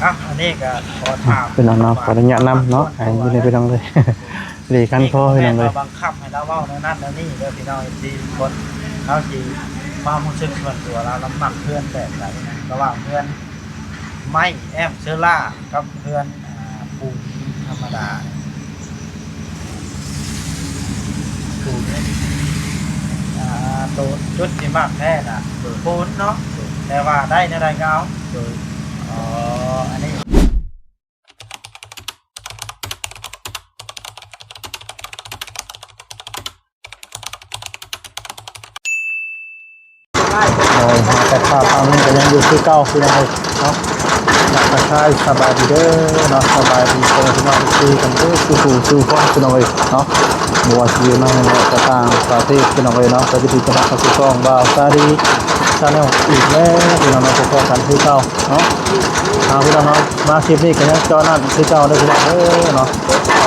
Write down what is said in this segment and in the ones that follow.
ອ່ະ ອັນນີ້ກໍຂໍຖາມ ພີ່ນ້ອງເນາະ ຂໍອະນຸຍາດນຳເນາະ ໃຫ້ຢູ່ໃນ ພີ່ນ້ອງເອີຍ ດີຄັນພໍ ພີ່ນ້ອງເອີຍ ບັງຄັບໃຫ້ລາວເວົ້າແນວນັ້ນແນວນີ້ເດີ ພີ່ນ້ອງເອັຟຊີທຸກຄົນ. ເຮົາຊິຄວາມຮູ້ສຶກສ່ວນຕົວລາວ ລາວມັກເຮືອນແບບໃດນະ ລະຫວ່າງເຮືອນໄມ້ແອ້ມເຊີລ່າກັບເຮືອນ ອ່າ ປູນທຳມະດາ ປູນ ອ່າ ໂຕຈຸດທີ່ມັກແທ້ນະ ໂດຍ ປູນເນາະ ໂດຍ ແຕ່ວ່າໄດ້ແນວໃດກໍເອົາ ໂດຍ ອໍ ອັນນີ້ ໂອ້ຍ ແຕ່ພາບທາງນີ້ກໍຍັງຢູ່ຄືເກົ່າ ພີ່ນ້ອງເອີຍເນາະ. ທັກທາຍສະບາຍດີເດີເນາະ ສະບາຍດີພໍ່ແມ່ພີ່ນ້ອງເອັຟຊີກັນເບິດສູ່ຜູ້ສູ່ຄົນ ພີ່ນ້ອງເອີຍເນາະ. ບໍ່ວ່າຊິຢູ່ໃນ ແລະ ກໍຕ່າງປະເທດ ພີ່ນ້ອງເອີຍເນາະ ກໍຍິນດີຕ້ອນຮັບເຂົ້າສູ່ຊ່ອງບ່າວຊາລີ Channel ອີກແລ້ວ ພີ່ນ້ອງເນາະ. ພົບກັນຄືເກົ່າເນາະ ເອົາ ພີ່ນ້ອງເນາະ ມາຄລິບນີ້ກໍຍັງເຈາະນ້ຳຄືເກົ່າເດີ ພີ່ນ້ອງເອີຍເນາະ.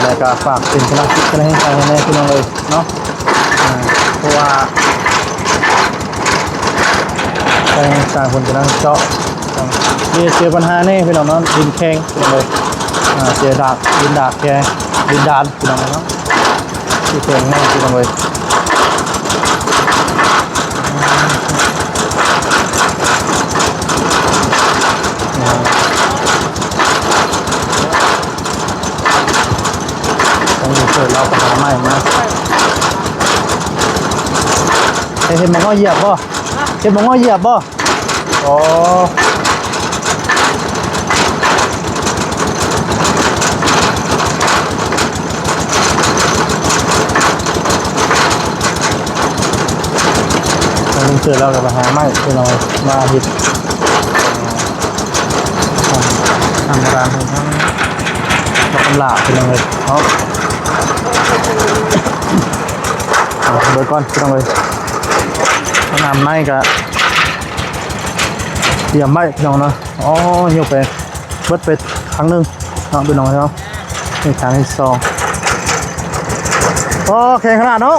ແລ້ວກໍຝາກເປັນກຳລັງຈິດກຳລັງແຮງໃຈໃຫ້ແດ່ ພີ່ນ້ອງເອີຍເນາະ. ອ່າ ເພາະວ່າທາງຊ່າງເພິ່ນກຳລັງເຈາະ ມີເຈີບັນຫາແດ່ພີ່ນ້ອງເນາະ ດິນແຂງພີ່ນ້ອງເອີຍ. ອ່າ ເຈີດາກ ດິນດາກແຂງ ດິນດານພີ່ນ້ອງເນາະ ທີ່ແຂງແນ່ພີ່ນ້ອງເອີຍ. ອ່າ ຕ້ອງເປີດເອົາກະຫາໄມ້ມາ ເຮັດ ເຮັດໝາກງໍ້ຢຽບບໍ່? ເຮັດໝາກງໍ້ຢຽບບໍ່? ອໍ ລຸງເສີດລາວກໍໄປຫາໄມ້ພີ່ນ້ອງມາເຮັດ ທຳມະດາຂອງທາງ ບັກກຳຫຼາ ພີ່ນ້ອງເອີຍເນາະ. ເອົາເບິ່ງກ່ອນ ພີ່ນ້ອງເອີຍ ນ້ຳໃນກະຕຽມໄວ້ ພີ່ນ້ອງເນາະ. ອໍ ຍົກໄປເບິດໄປທາງໜຶ່ງເນາະ ພີ່ນ້ອງເນາະ. ນີ້ທາງທີ່ສອງ ອໍ ແຂງຂະໜາດເນາະ.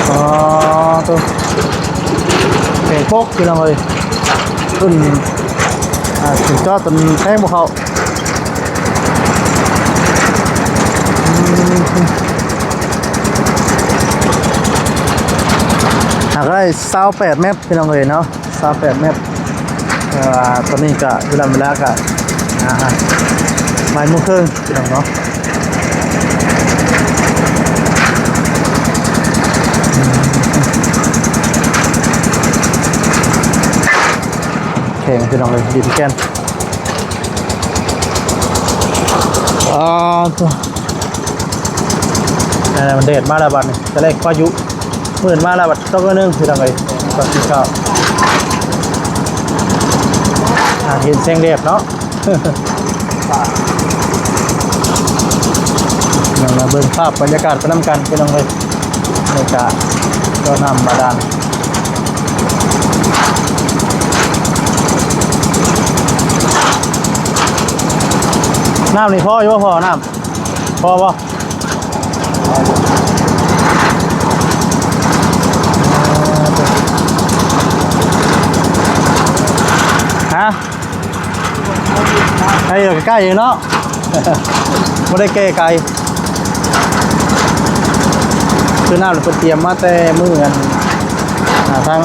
ອໍ ໂຕ ແຂງປົກ ພີ່ນ້ອງເອີຍ ຂຶ້ນ ອ່າ ຂຶ້ນຈອດຈົນແທງບໍ່ເຂົ້າ. ຫາກໄດ້ຊາວແປດແມັດ ພີ່ນ້ອງເອີຍເນາະ ຊາວແປດແມັດ. ແຕ່ວ່າຕອນນີ້ກະເວລາ ເວລາກະ ອ່າ ບ່າຍໂມງເຄິ່ງ ພີ່ນ້ອງເນາະ. ແຂງ ພີ່ນ້ອງເອີຍ ດິນແກ່ນ. ອ່າ ໂທ້ ແດດມາແລ້ວບັດນີ້ ຕອນແລກພາຍຸ ມືດມາແລ້ວບັດຕົກໜ້ອຍໜຶ່ງ ພີ່ນ້ອງເອີຍ. ຕອນທີ່ເຊົ້າ ອ່າ ເຫັນແສງແດດເນາະ. ເບິ່ງພາບບັນຍາກາດໄປນຳກັນ ພີ່ນ້ອງເອີຍ. ນີ້ກະເຈາະນ້ຳບາດານ. ນ້ຳນີ້ພໍຢູ່ບໍ່? ພໍນ້ຳ ພໍບໍ່? ຮະ? ໃກ້ໆ ເນາະ ບໍ່ໄດ້ແກ້ໄກ. ຄືນ້ຳເພິ່ນຕຽມມາແຕ່ມື້ອັນ ອ່າ ທາງ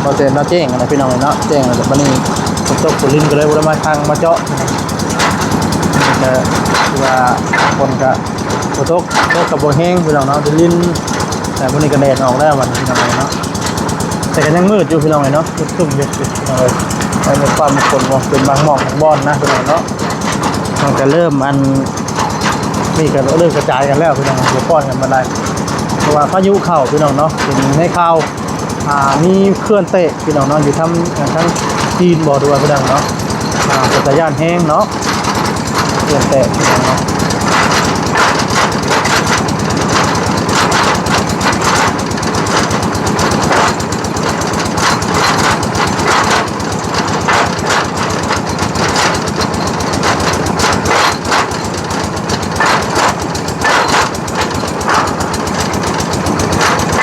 ບໍ່ແຕ່ນລາວແຈ້ງນະ ພີ່ນ້ອງເນາະ ແຈ້ງແລ້ວ ບັດນີ້ຝົນຕົກຝົນລິນກໍເລີຍບໍ່ໄດ້ມາທາງມາເຈາະ. ກໍຄືວ່າຄົນກໍ ຝົນຕົກ ຕົກກໍບໍ່ແຮງ ພີ່ນ້ອງເນາະ ໄດ້ຫຼິ້ນ. ແຕ່ມື້ນີ້ກໍແດດອອກແລ້ວບັດນີ້ ພີ່ນ້ອງເອີຍເນາະ ແຕ່ກໍຍັງມືດຢູ່ ພີ່ນ້ອງເອີຍເນາະ ຄຶ້ມໆຢູ່ ພີ່ນ້ອງເອີຍ. ແຕ່ມີຄວາມຝົນຕົກເປັນບາງໝ່ອງບາງບ່ອນນະ ພີ່ນ້ອງເນາະ. ມັນກໍເລີ່ມ ອັນນີ້ກໍເລີ່ມກະຈາຍກັນແລ້ວ ພີ່ນ້ອງ ບໍ່ປ້ອນກັນປານໃດ ເພາະວ່າພາຍຸເຂົ້າ ພີ່ນ້ອງເນາະ. ເປັນໃນຂ່າວ ອ່າ ມີເຂື່ອນແຕກ ພີ່ນ້ອງເນາະ ຢູ່ທາງ ອ່າ ທາງຈີນບໍ ຫຼືວ່າຜູ້ໃດເນາະ. ອ່າ ເປັນຕາຢ້ານແຮງເນາະ ເຂື່ອນແຕກ ພີ່ນ້ອງເນາະ.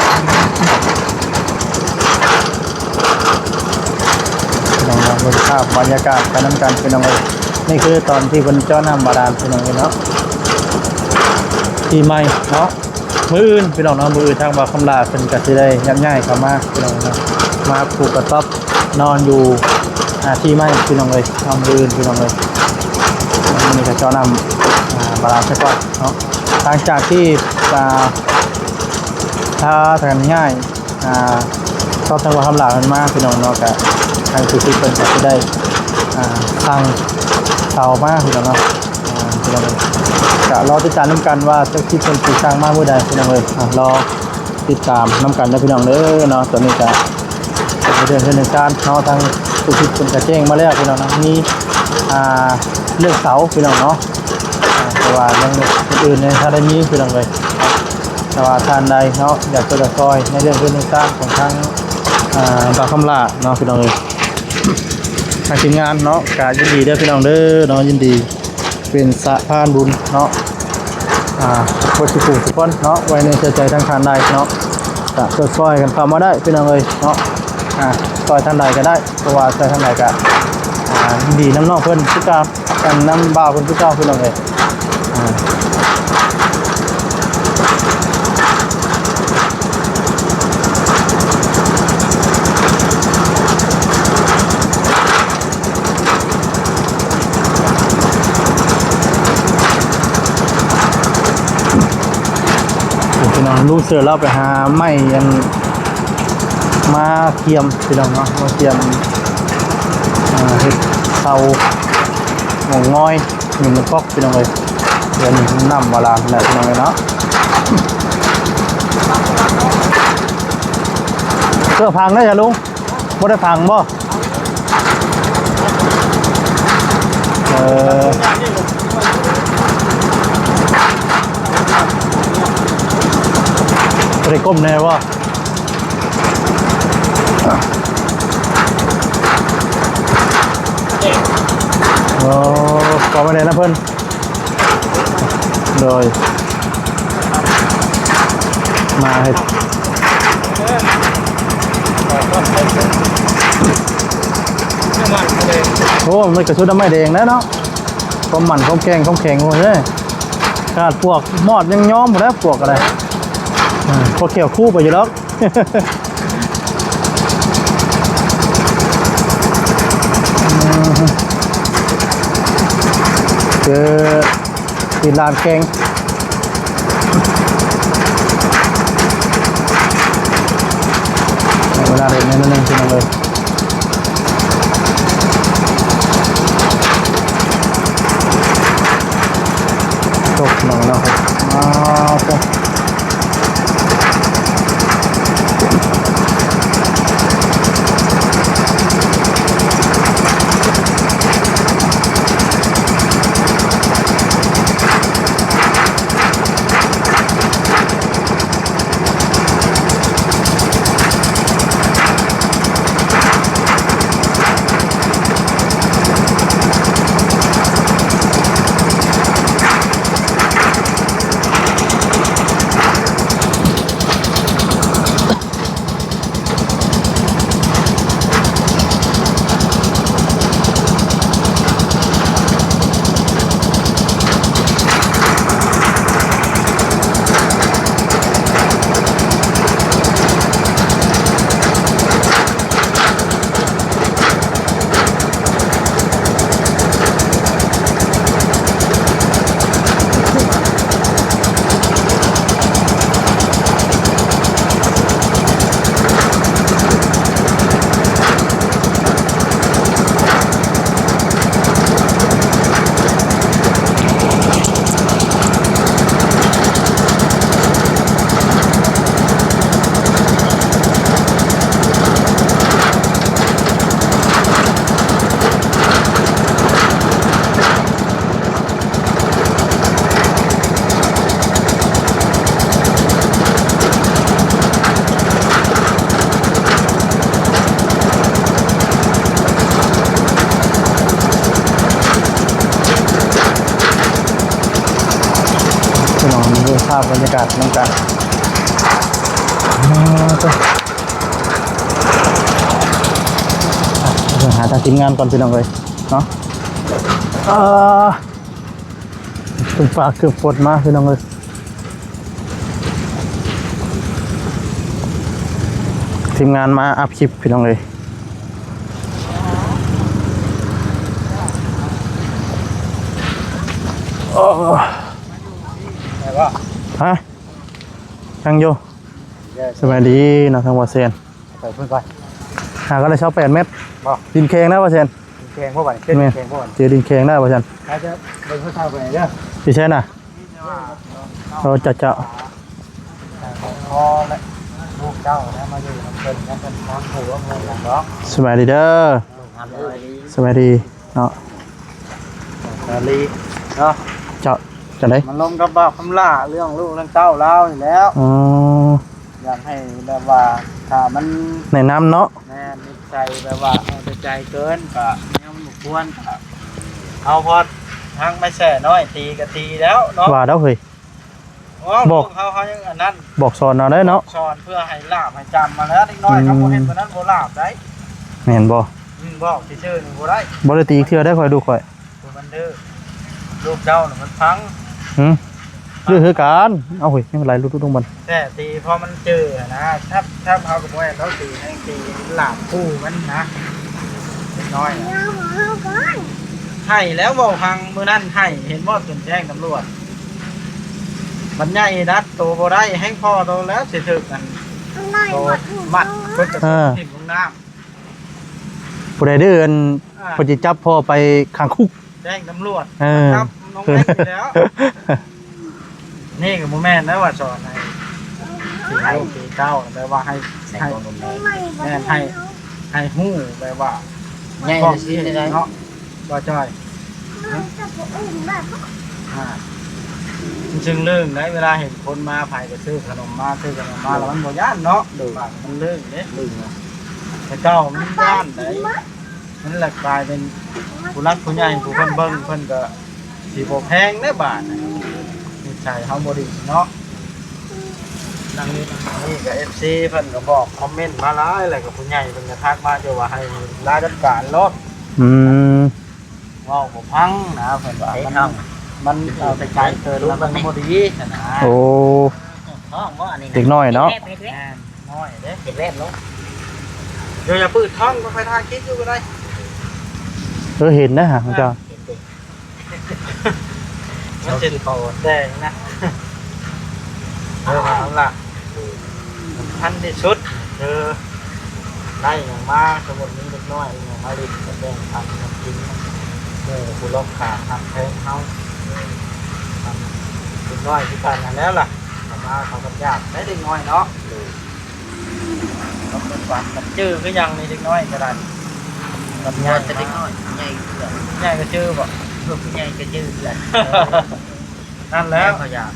ເ ເບິ່ງພາບບັນຍາກາດໄປນຳກັນພີ່ນ້ອງເອີຍ. ນີ້ຄືຕອນທີ່ເພິ່ນເຈາະນ້ຳບາດານພີ່ນ້ອງເອີຍເນາະ. ປີໃໝ່ເນາະ ມື້ອື່ນພີ່ນ້ອງເນາະ ມື້ອື່ນທາງບ່າວຄຳຫຼ້າເພິ່ນກໍຊິໄດ້ຍ້າຍໆເຂົ້າມາພີ່ນ້ອງເນາະ ມາປູກກະຕ໊ອບນອນຢູ່ ອ່າ ທີ່ໃໝ່ພີ່ນ້ອງເອີຍເນາະ ມື້ອື່ນພີ່ນ້ອງເອີຍ. ມື້ນີ້ກໍເຈາະນ້ຳ ອ່າ ບາດານຊະກ່ອນເນາະ. ຫຼັງຈາກທີ່ ອ່າ ຖ້າທາງຍ້າຍ ອ່າ ຊອບທາງບ່າວຄຳຫຼ້າເພິ່ນມາພີ່ນ້ອງເນາະ ກະທາງຊຸດເພິ່ນກໍຊິໄດ້ ອ່າ ສັ່ງເສົາມາພີ່ນ້ອງເນາະ. ອ່າ ພີ່ນ້ອງເອີຍ ກະລໍຕິດຕາມນຳກັນວ່າເຈົ້າຄິດເພິ່ນຊິສັ່ງມາມື້ໃດພີ່ນ້ອງເອີຍ. ອ່າ ລໍຕິດຕາມນຳກັນເດີພີ່ນ້ອງເດີເນາະ. ຕອນນີ້ກະເລື່ອງເຮືອນເຮືອນຊານເນາະ ທາງຜູ້ຄິດເພິ່ນກະແຈ້ງມາແລ້ວພີ່ນ້ອງເນາະ ມີ ອ່າ ເລື່ອງເສົາພີ່ນ້ອງເນາະ. ອ່າ ແຕ່ວ່າເລື່ອງອື່ນໆນີ້ຖ້າໄດ້ມີພີ່ນ້ອງເອີຍ ແຕ່ວ່າທ່ານໃດເນາະ ຢາກຊ່ວຍຢາກຊ່ອຍໃນເລື່ອງເຮືອນເຮືອນຊານຂອງທາງ ອ່າ ບ່າວຄຳຫຼ້າເນາະ ພີ່ນ້ອງເອີຍ ທາງທີມງານເນາະ ກະຍິນດີເດີພີ່ນ້ອງເດີເນາະ ຍິນດີເປັນສະພານບຸນເນາະ. ອ່າ ເບິດສູ່ຜູ້ສູ່ຄົນເນາະ ໄວ້ເນື້ອເຊື່ອໃຈທາງທ່ານໃດເນາະ ກະຊ່ວຍໆກັນເຂົ້າມາໄດ້ພີ່ນ້ອງເອີຍເນາະ. ອ່າ ຊ່ອຍທາງໃດກໍໄດ້ ເພາະວ່າຊ່ອຍທາງໃດກໍ ອ່າ ຍິນດີນຳນ້ອງເພິ່ນຄືເກົ່າ ກັນນຳບ່າວເພິ່ນຄືເກົ່າພີ່ນ້ອງເອີຍ. ອ່າ ພີ່ນ້ອງ ລູກເສືອລາວໄປຫາໄມ້ອັນ ມາກຽມພີ່ນ້ອງເນາະ ມາກຽມ ເຮັດເສົາ ໝອງງອຍ ຍິງນຳກອກພີ່ນ້ອງເອີຍ. ເດືອນນ້ຳບາດານແຫຼະພີ່ນ້ອງເອີຍເນາະ. ເສື້ອພັງໄດ້ຈ້ະລຸງ? ບໍ່ໄດ້ພັງບໍ່? ເອີ ບໍ່ໄດ້ກົ້ມແນ່ບໍ່? ໂອ້ ກໍມາແນ່ນະເພິ່ນ. ໂດຍ ມາເຮັດ ໂອ້ ມັນກະຊຸດນ້ຳໄມ້ແດງແລ້ວເນາະ ຄວາມໝັ້ນ ຄວາມແຂງ ຄວາມແຂງ ໂອ້ຍ ຂະໜາດປວກມອດຍັງຍອມພຸ້ນແຫຼະ ປວກກໍໄດ້ ອືມ ພວກແຂ້ວຄູໄປຢູ່ດອກ. ເຈີຕີນລານແຂ່ງ ເວລາເຫຼັ້ນໜ້ອຍໜຶ່ງ ພີ່ນ້ອງເອີຍ. ຕົກໜ້ອຍເນາະ ອ້າວ. ພີ່ນ້ອງ ເບິ່ງພາບບັນຍາກາດນຳກັນ ເບິ່ງຫາ ທາງທີມງານກ່ອນພີ່ນ້ອງເອີຍເນາະ. ເອີ ເປັນຟ້າເກືອບຝົນມາພີ່ນ້ອງເອີຍ. ທີມງານມາອັບຄລິບພີ່ນ້ອງເອີຍ. ໂອ້ ໄດ້ບໍ່? ຮະ? ຍັງຢູ່. ເອີ ສະບາຍດີເນາະ ທາງບໍ່ແຊນ. ໄປພຸ້ນກ່ອນ. ຫາກໍໄດ້ຊາວແປດແມັດ. ບໍ່? ດິນແຂງນະບໍ່ແຊນ. ດິນແຂງບໍ່ບັດນີ້? ແມ່ນ ດິນແຂງບໍ່ບັດນີ້? ເຈີດິນແຂງໄດ້ບໍ່ແຊນ? ອາດຈະເບິ່ງເຂົາເຊົາໄປເດີ. ຢູ່ໃສນະ? ເອີ ເຈົ້າ ເຈົ້າ. ຂໍແລະ ລູກເຈົ້ານະ ມາຢູ່ນຳເພິ່ນນະ ເພິ່ນທາງຜູ້ເມືອງດອກ. ສະບາຍດີເດີ. ສະບາຍດີເນາະ. ສາລີເນາະ. ເຈົ້າ ຈັ່ງໃດ? ມາລົມກັບບ່າວຄຳຫຼ້າເລື່ອງລູກເລື່ອງເຕົ້າລາວນີ້ແຫຼະ. ອໍ ຢາກໃຫ້ແບບວ່າ ຖ້າມັນແນະນຳເນາະ. ແມ່ນ ນິດໃສແບບວ່າເອົາແຕ່ໃຈເກີນ ກະແນວມັນບໍ່ຄວນ ກະເອົາພອດທາງໄມ້ແສ້ນ້ອຍຕີກະຕີແລ້ວເນາະ. ວ່າດອກເຮີ້ຍ. ເວົ້າ ບອກ ເຮົາ ເຮົາຍັງອັນນັ້ນ ບອກສອນເອົາໄດ້ເນາະ. ສອນເພື່ອໃຫ້ຫຼາບໃຫ້ຈຳມາແລ້ວ ເດັກນ້ອຍ ອືມ ເຂົາບໍ່ເຮັດແບບນັ້ນບໍ່ຫຼາບໄດ໋. ແມ່ນບໍ່? ອືມ ບອກຊື່ໆນີ້ບໍ່ໄດ້ ບໍ່ໄດ້ຕີອີກເທື່ອໄດ໋ ຂ້ອຍດຸຂ້ອຍ. ມັນດື້ ລູກເຈົ້ານະມັນພັງ. ຫື ດື້ຄືກັນ. ເອົາເຮີ້ຍ ຍັງໄຫຼລຸດໆລົງມັນ ແຕ່ຕີພໍມັນຈື່ຫັ້ນນະ. ຖ້າ ຖ້າເຮົາກໍບໍ່ໃຫ້ເຂົາຕີ ໃຫ້ຕີຫຼາບຄູ່ມັນນະ ເດັກນ້ອຍນະ. ໄຫ້ແລ້ວເວົ້າພັງ ມື້ນັ້ນໄຫ້ ເຫັນບໍ່ ຈົນແຈ້ງຕຳຫຼວດ. ມັນໃຫຍ່ດັດໂຕບໍ່ໄດ້ ແຮງພໍໂຕແລ້ວຊິຖືກອັນໂຕມັດ ເພິ່ນກໍ ເອີ ຖິ້ມລົງນ້ຳ. ຜູ້ໃດດື້ ອັນ ອ່າ ເພິ່ນຊິຈັບພໍ່ໄປຂັງຄຸກ ແຈ້ງຕຳຫຼວດ. ເອີ ຈັບນ້ອງແມ່ຢູ່ແລ້ວ. ນີ້ກໍບໍ່ແມ່ນນະວ່າສອນໃຫ້ຕີລູກຕີເຕົ້າ ແບບວ່າໃຫ້ ໃຫ້ ແມ່ນໃຫ້ ໃຫ້ຮູ້ແບບວ່າໃຫຍ່ ຄວາມຄິດເນາະ ບໍ່ຈ່ອຍ. ມັນຈະບໍ່ອຸ່ມແບບ ອ່າ ມັນຈຶ່ງເລື່ອງໃດ ເວລາເຫັນຄົນມາ ໃຜກໍຊື້ຂະໜົມມາ ຊື້ຂະໜົມມາ ແລ້ວມັນບໍ່ຢ້ານເນາະ. ໂດຍ ບາດມັນເລື່ອງເດ້ ເລື່ອງນະ ແຕ່ເກົ່າມັນຢ້ານໃດ໋. ມັນລະກາຍເປັນຜູ້ຫຼັກຜູ້ໃຫຍ່ ຜູ້ເພິ່ນເບິ່ງ ເພິ່ນກໍຊິບໍ່ແພງເດ້ບາດນີ້. ນິດໄສເຮົາບໍ່ດີເນາະ. ນັ່ງນີ້ ນີ້ກໍເອັຟຊີເພິ່ນກໍບອກ ຄອມເມັນມາຫຼາຍ ແລ້ວກໍຜູ້ໃຫຍ່ເພິ່ນກໍທັກມາຢູ່ວ່າໃຫ້ລາວຈັດການໂລດ. ອືມ ເວົ້າບໍ່ຟັງນະ ເພິ່ນວ່າມັນ ມັນເອົາແຕ່ໃຈເກີນ ແລ້ວມັນບໍ່ດີຫັ້ນນະ. ໂອ້ ທ້ອງບໍ່ອັນນີ້ນະ? ເດັກນ້ອຍເນາະ. ແມ່ນ ນ້ອຍເດ້ ເຫັນແວບລົງ. ເດີ ຢ່າປືດທ້ອງ ບໍ່ຄ່ອຍຖ່າຍຄລິບຢູ່ກໍໄດ້. ເອີ ເຫັນນະຫາຂອງເຈົ້າ ເຫັນເດ້. ມັນຊິໂຕແດງນະ. ເອີ ວ່າຫັ້ນລະ ສຳຄັນທີ່ສຸດ ຄືໄດ້ຫຍັງມາ ສົມມຸດມີເດັກນ້ອຍຫຍັງມາຫຼິ້ນ ກໍແບ່ງປັນກັນກິນ ໝູ່ຜູ້ລົບຂ້າງຮັກແພງເຮົາ. ເດັກນ້ອຍຄືກັນຫັ້ນແຫຼະລະ ເຂົາມາເຂົາກໍຢາກໄດ້ເດັກນ້ອຍເນາະ. ກໍເປັນຫວັດກັນຈື່ຄືຫຍັງນີ້ ເດັກນ້ອຍກໍໄດ້. ກັນໃຫຍ່ ແຕ່ເດັກນ້ອຍ ໃຫຍ່ຄືກັນ ໃຫຍ່ກໍຈື່ບໍ່? ເອີ ຜູ້ໃຫຍ່ກໍຈື່ຄືກັນ. ນັ້ນແຫຼະ ແລ້ວກໍຢາກ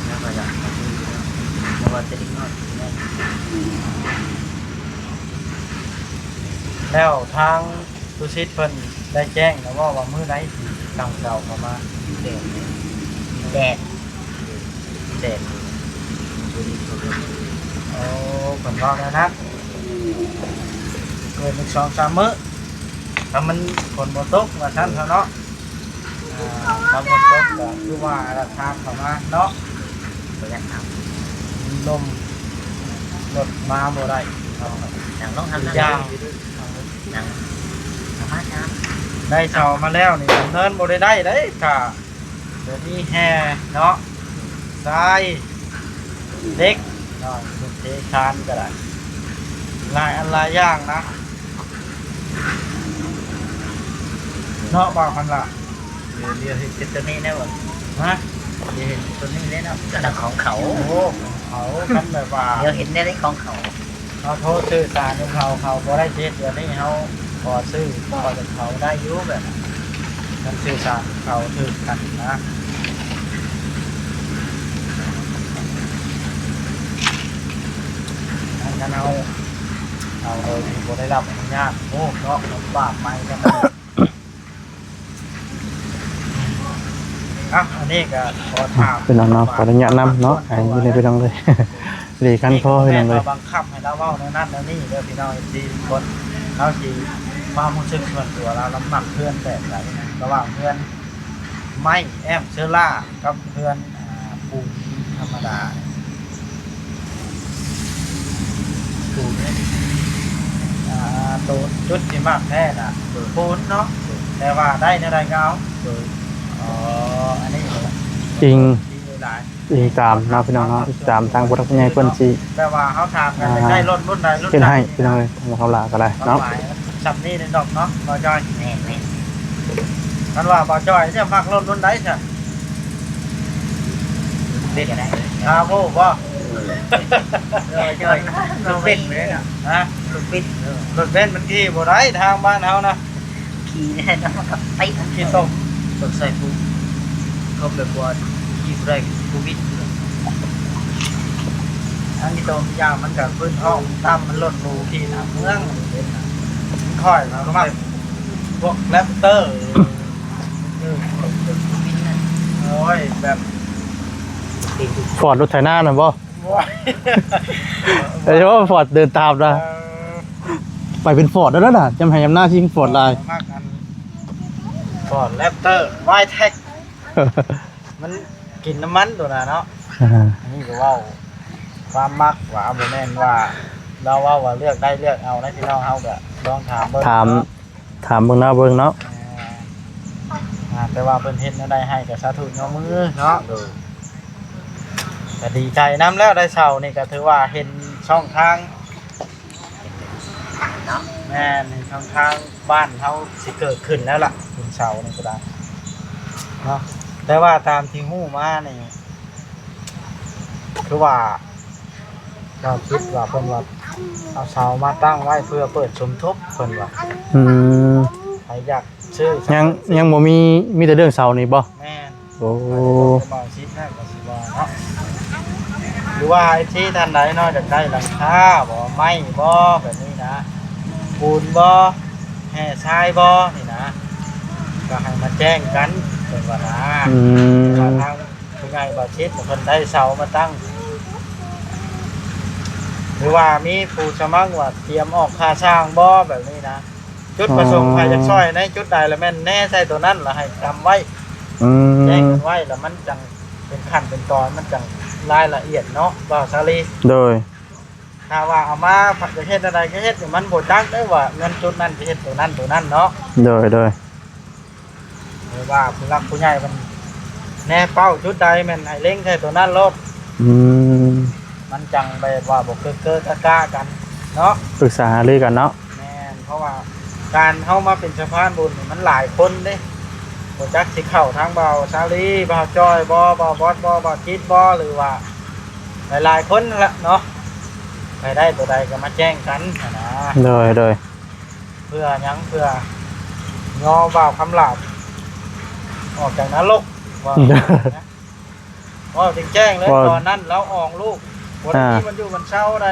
ແລ້ວກໍຢາກ ເພາະວ່າແຕ່ເດັກນ້ອຍ ແລ້ວທາງ ຕຸສິດເພິ່ນໄດ້ແຈ້ງແລ້ວບໍ່ວ່າມື້ໃດຊິຕັ້ງເສົາເຂົ້າມາ? ແດດ ແດດ ແດດ. ໂອ້ ເພິ່ນເວົ້າແນວນັ້ນ ເກີນອີກສອງສາມມື້ ຖ້າມັນຝົນບໍ່ຕົກວ່າຊັ້ນເຖາະເນາະ. ອ່າ ຖ້າຝົນຕົກກໍຄືວ່າລະທາງເຂົ້າມາເນາະ ບໍ່ຢາກທຳ ລົມ ລົດມາບໍ່ໄດ້ເນາະ. ນັ່ງລົງທຳ ນັ່ງ ຢ່າງ ນັ່ງ ສາມາດທຳ ໄດ້ເສົາມາແລ້ວນີ້ ດຳເນີນບໍ່ໄດ້ໄດ້ເດ້ ຖ້າບໍ່ມີແຮ່ເນາະ ຊາຍ ເຫຼັກເນາະ ເທຄານກໍໄດ້ ຫຼາຍອັນຫຼາຍຢ່າງນະ ເນາະ ບ່າວຄຳຫຼ້າ. ດຽວ ດຽວເຮັດເປັນຕົວນີ້ແນ່ບໍ່? ຮະ? ດຽວເຮັດຕົວນີ້ແນ່ເນາະ ຂອງເຂົາ. ໂອ້ ຂອງເຂົາ ຄັນແບບວ່າ ດຽວເຫັນແນ່ຂອງເຂົາ. ເຮົາໂທສື່ສານນຳເຂົາ ເຂົາບໍ່ໄດ້ເຮັດ ດຽວນີ້ເຮົາຂໍສື່ຕໍ່ຈາກເຂົາໄດ້ຢູ່ ແບບມັນສື່ສານເຂົາຖືກກັນນະ. ຄັນເຮົາເອົາໂດຍທີ່ບໍ່ໄດ້ຮັບອະນຸຍາດ ໂອ້ ເນາະ ມັນບາບໃໝ່ກັນ. ເອົາ ນີ້ກໍຂໍຖາມ ພີ່ນ້ອງເນາະ ຂໍອະນຸຍາດນຳເນາະ ໃຫ້ຢູ່ໃນພີ່ນ້ອງເອີຍ ດີຄັນພໍພີ່ນ້ອງເອີຍ ເພາະວ່າບັງຄັບໃຫ້ລາວເວົ້າແນວນັ້ນແນວນີ້ເດີພີ່ນ້ອງເອັຟຊີທຸກຄົນ. ລາວຊິ ຄວາມຮູ້ສຶກສ່ວນຕົວລາວ ລາວມັກເຮືອນແບບໃດນະ ລະຫວ່າງເຮືອນໄມ້ແອ້ມເຊີລາກັບເຮືອນ ອ່າ ປູນທຳມະດາ ປູນ ອ່າ ໂຕຈຸດທີ່ມັກແທ້ນະ ໂດຍ ປູນເນາະ ໂດຍ ແຕ່ວ່າໄດ້ແນວໃດກໍເອົາ ໂດຍ ອໍ ອັນນີ້ ອີງ ອີງຕາມເນາະ ພີ່ນ້ອງເນາະ ອີງຕາມທາງຜູ້ຫຼັກຜູ້ໃຫຍ່ເພິ່ນຊິ ແບບວ່າເຮົາຖາມກັນ ອ່າ ຢາກໄດ້ລົດລຸ້ນໃດລຸ້ນໃດ ເຮັດໃຫ້ພີ່ນ້ອງເອີຍ ຄວາມລາວກໍໄດ້ເນາະ ຄວາມໝາຍມັນຊ່ຳນີ້ແມ່ນດອກເນາະ ບ່າວຈ້ອຍ ແມ່ນໆ ຄັນວ່າບ່າວຈ້ອຍຈະມັກລົດລຸ້ນໃດຊະ? ເປັນກໍໄດ້ ຮາໂວບໍ່? ເອີ ຈ້ອຍ ລົດເບັນເລີຍນະ ຮະ? ລົດເບັນ ເອີ ລົດເບັນມັນຂີ່ບໍ່ໄດ້ທາງບ້ານເຮົານະ ຂີ່ແນ່ນອນກັບໄປ ມັນຂີ່ຕົກ ຕົກໃສ່ພູ ເຂົາແບບວ່າຂີ່ບໍ່ໄດ້ ໂຄວິດ ທາງທີ່ຕົກຢ່າງມັນກໍພື້ນຫ້ອງຕ່ຳ ມັນລົດຫຼູຂີ່ຕາມເມືອງ ມັນເປັນນະ ຂ້ອຍມັກພວກແຣັບເຕີ ໂອ້ຍ ແບບ ຟອດລົດໄຖນານັ້ນບໍ່? ໂອ້ຍ ໄອ້ວ່າຟອດເດີນຕາມນະ ເອີ ໄປເປັນຟອດແລ້ວນະ ຈຳໄຫ້ຈຳນາຊິງຟອດຫຼາຍ ມັກອັນ ຟອດແຣັບເຕີ ວາຍແທັກ ມັນກິນນ້ຳມັນໂຕນະເນາະ ອ່າ ອັນນີ້ກໍເວົ້າຄວາມມັກວ່າ ບໍ່ແມ່ນວ່າລາວເວົ້າວ່າເລືອກໄດ້ເລືອກເອົານະ ພີ່ນ້ອງເຮົາກໍລອງຖາມເບິ່ງ ຖາມ ຖາມເບິ່ງນະ ເບິ່ງເນາະ ແມ່ນ ອ່າ ແຕ່ວ່າເພິ່ນເຮັດແນວໃດໃຫ້ກໍສາທຸຍົກມືເນາະ ໂດຍ ກໍດີໃຈນຳແລ້ວ ໄດ້ເຊົ່ານີ້ກໍຖືວ່າເຫັນຊ່ອງທາງເນາະ ແມ່ນ ເຫັນຊ່ອງທາງບ້ານເຮົາຊິເກີດຂຶ້ນແລ້ວລະ ເຫັນເສົານີ້ກໍໄດ້ເນາະ ແຕ່ວ່າຕາມທີ່ຮູ້ມານີ້ ຄືວ່າ ເຈົ້າຄິດວ່າເພິ່ນວ່າເອົາເສົາມາຕັ້ງໄວ້ເພື່ອເປີດສົມທົບ ເພິ່ນວ່າ ອືມ ໃຜຢາກຊື້ ຍັງ ຍັງບໍ່ມີ ມີແຕ່ເລື່ອງເສົານີ້ບໍ່? ແມ່ນ ໂອ້ ເວົ້າຊິນະ ກໍຊິວ່າເນາະ ຫຼືວ່າເອັຟຊີທ່ານໃດເນາະ ຢາກໄດ້ຫຼັງຄາບໍ່ ໄມ້ບໍ່ ແບບນີ້ນະ ປູນບໍ່ ແຮ່ຊາຍບໍ່ ນີ້ນະ ກໍໃຫ້ມາແຈ້ງກັນ ເພິ່ນວ່ານະ ອືມ ວ່າທາງ ຜູ້ໃຫຍ່ບ່າວຊິດເພິ່ນໄດ້ເສົາມາຕັ້ງ ຫຼືວ່າມີຜູ້ສະໝັກວ່າຕຽມອອກຄ່າສ້າງບໍ່ ແບບນີ້ນະ ຈຸດປະສົງໃຜຢາກຊ່ອຍໃນຈຸດໃດລະແມ່ນແນໃສ່ໂຕນັ້ນລະໃຫ້ກຳໄວ້ ອືມ ແຈ້ງກັນໄວ້ລະມັນຈັ່ງເປັນຂັ້ນເປັນຕອນ ມັນຈັ່ງລາຍລະອຽດເນາະ ບ່າວສາລີ ໂດຍ ຖ້າວ່າເອົາມາຢາກເຮັດແນວໃດກໍເຮັດ ມັນບໍ່ຈັກເດ້ວ່າເງິນຈຸດນັ້ນຊິເຮັດໂຕນັ້ນໂຕນັ້ນເນາະ ໂດຍ ໂດຍ ຫຼືວ່າຜູ້ຫຼັກຜູ້ໃຫຍ່ເພິ່ນແນເປົ້າຈຸດໃດແມ່ນໃຫ້ເລັງໃສ່ໂຕນັ້ນໂລດ ອືມ ມັນຈັ່ງແບບວ່າບໍ່ເກີະເກະກະກະກັນເນາະ ປຶກສາຫາລືກັນເນາະ ແມ່ນ ເພາະວ່າການເຮົາມາເປັນສະພານບຸນນີ້ມັນຫຼາຍຄົນເດ້ ບໍ່ຈັກຊິເຂົ້າທາງບ່າວສາລີ ບ່າວຈ້ອຍບໍ່ ບ່າວບອດບໍ່ ບ່າວຈິດບໍ່ ຫຼືວ່າຫຼາຍໆຄົນຫັ້ນລະເນາະ ໃຜໄດ້ໂຕໃດກໍມາແຈ້ງກັນຫັ້ນນະ ໂດຍ ໂດຍ ເພື່ອຫຍັງ ເພື່ອຍໍບ່າວຄຳຫຼາດອອກຈາກນະລົກ ວ່າ ເວົ້າແຈ້ງໆເລີຍ ເວົ້າ ຕອນນັ້ນລາວອອງລູກ ບໍ່ໄດ້ ອ່າ ມີວັນຢູ່ວັນເຊົາໃດ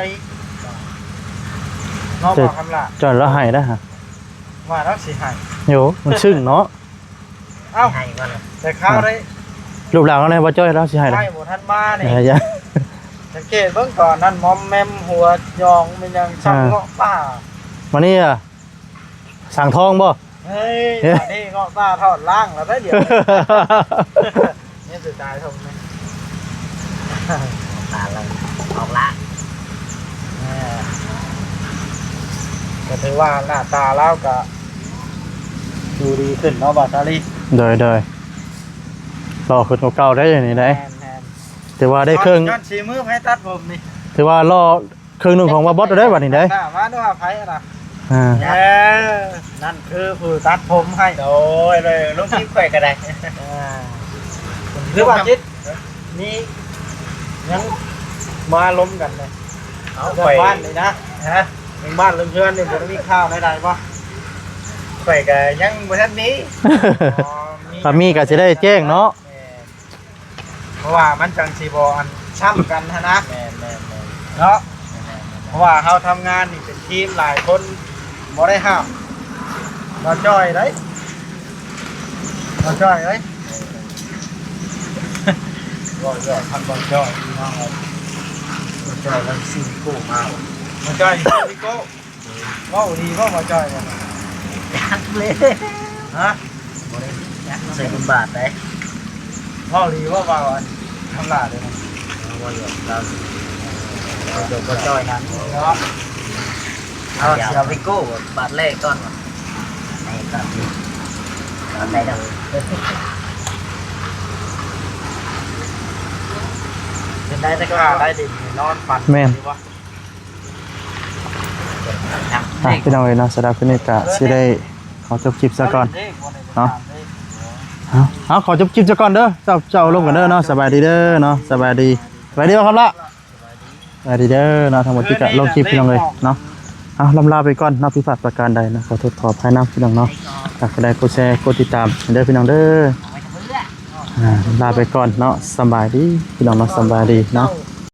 ເນາະ ບ່າວຄຳຫຼາດ ຈອນລາວໃຫ້ນະ ວ່າລາວຊິໃຫ້ ໂຍ ມັນຊຶ້ງເນາະ ເອົ້າ ໃຫ້ບໍ່ລະ ແຕ່ຄາວໄດ້ ອ່າ ຮູບຮ່າງລາວແດ່ ບໍ່ຈ້ອຍລາວຊິໃຫ້ນະ ໃຫ້ບໍ່ທັນມານີ້ ເອີ ຢ່າ ສັງເກດເບິ່ງຕອນນັ້ນ ມອມແມມຫົວຍອງແມ່ນຫຍັງ ຊ່ຳ ອ່າ ເງາະປ່າ ມານີ້ອະ ສັງທອງບໍ່? ເຮີ້ຍ ເອີ ອັນນີ້ເງາະປ່າທອດລ້າງແລ້ວໄດ໋ ດຽວ ນີ້ສຸດທ້າຍທົ່ງນີ້ ເງາະປ່າແລ້ວອອກລ້າງ ເອີ ກໍຖືວ່າໜ້າຕາລາວກໍດູດີຂຶ້ນເນາະ ບ່າວສາລີ ໂດຍ ໂດຍ ຫຼໍ່ຂຶ້ນກວ່າເກົ່າໄດ໋ ອັນນີ້ໄດ໋ ແມ່ນໆ ຖືວ່າໄດ້ເຄິ່ງ ຍ້ອນສີມືໃຜຕັດຜົມນີ້ ຖືວ່າຫຼໍ່ ເຄິ່ງໜຶ່ງຂອງບ່າວບອດໄດ້ບັດນີ້ໄດ໋ ໜ້າມາດູຫາໃຜນະ ອ່າ ເອີ ນັ້ນຄືຜູ້ຕັດຜົມໃຫ້ ໂດຍ ເລີຍລົງຄລິບຂ້ອຍກໍໄດ້ ອ່າ ຫຼືວ່າຈິດ ມີຫຍັງມາລົມກັນເລີຍ ເອົາ ເລື່ອງ ຂ້ອຍ ບ້ານນີ້ນະ ຮະ ເລື່ອງບ້ານເລື່ອງເຮືອນນີ້ບໍ່ໄດ້ມີຂ່າວໃດໆບໍ່? ຂ້ອຍກໍຍັງບໍ່ທັນມີ ອໍ ມີ ຖ້າມີກໍຊິໄດ້ແຈ້ງເນາະ ແມ່ນ ເພາະວ່າມັນຈັ່ງຊິບໍ່ອັນຊ້ຳກັນຫັ້ນນະ ແມ່ນໆໆ ເນາະ ແມ່ນໆໆ ເພາະວ່າເຮົາທຳງານນີ້ເປັນທີມຫຼາຍຄົນ ບໍ່ໄດ້ຫ້າມ ບໍ່ຈ່ອຍເດ້ ບໍ່ຈ່ອຍເອີຍ ເອີ ບໍ່ຢອກ ຄັນບໍ່ຈ່ອຍ ພີ່ນ້ອງເອີຍ ບໍ່ຈ່ອຍລະຊື້ວິໂກ້ມາ ບໍ່ຈ່ອຍຊື້ວິໂກ້ ເວົ້າດີບໍ່ ບໍ່ຈ່ອຍ ຈັກເລີຍ ຮະ ບໍ່ໄດ້ຈັກໃສ່ບຸນບາດໃດ ເວົ້າດີບໍ່ ເວົ້າອັນທຳລາເດ້ ເວົ້າຢອກລາວ ເວົ້າຢອກບໍ່ຈ່ອຍນັ້ນເນາະ ເອົາ ຊິເອົາວິໂກ້ບາດແລກກ່ອນ ໃນຕອນນີ້ ຕອນໃດເນາະ ເປັນໄດ້ແຕ່ກໍໄດ້ດິນນອນຝັນ ແມ່ນ ຢູ່ບໍ່ ອ່ະ ພີ່ນ້ອງເອີຍເນາະ ສຳລັບຄລິບນີ້ກະຊິໄດ້ຂໍຈົບຄລິບຊະກ່ອນເນາະ ເອົາ ເອົາ ຂໍຈົບຄລິບຊະກ່ອນເດີ ເຈົ້າ ເຈົ້າລົມກັນເດີເນາະ ສະບາຍດີເດີເນາະ ສະບາຍດີ ສະບາຍດີບໍ່ຄຳລະ ສະບາຍດີເດີເນາະ ທັງໝົດທີ່ກະລົງຄລິບພີ່ນ້ອງເອີຍເນາະ ເອົາ ລຳລາໄປກ່ອນເນາະ ຜິດພາດປະການໃດເນາະ ຂໍໂທດຂໍອະໄພນຳພີ່ນ້ອງເນາະ ຝາກກົດໄລ ກົດແຊ ກົດຕິດຕາມເດີພີ່ນ້ອງເດີ ອ່າ ລາໄປກ່ອນເນາະ ສະບາຍດີພີ່ນ້ອງເນາະ ສະບາຍດີເນາະ.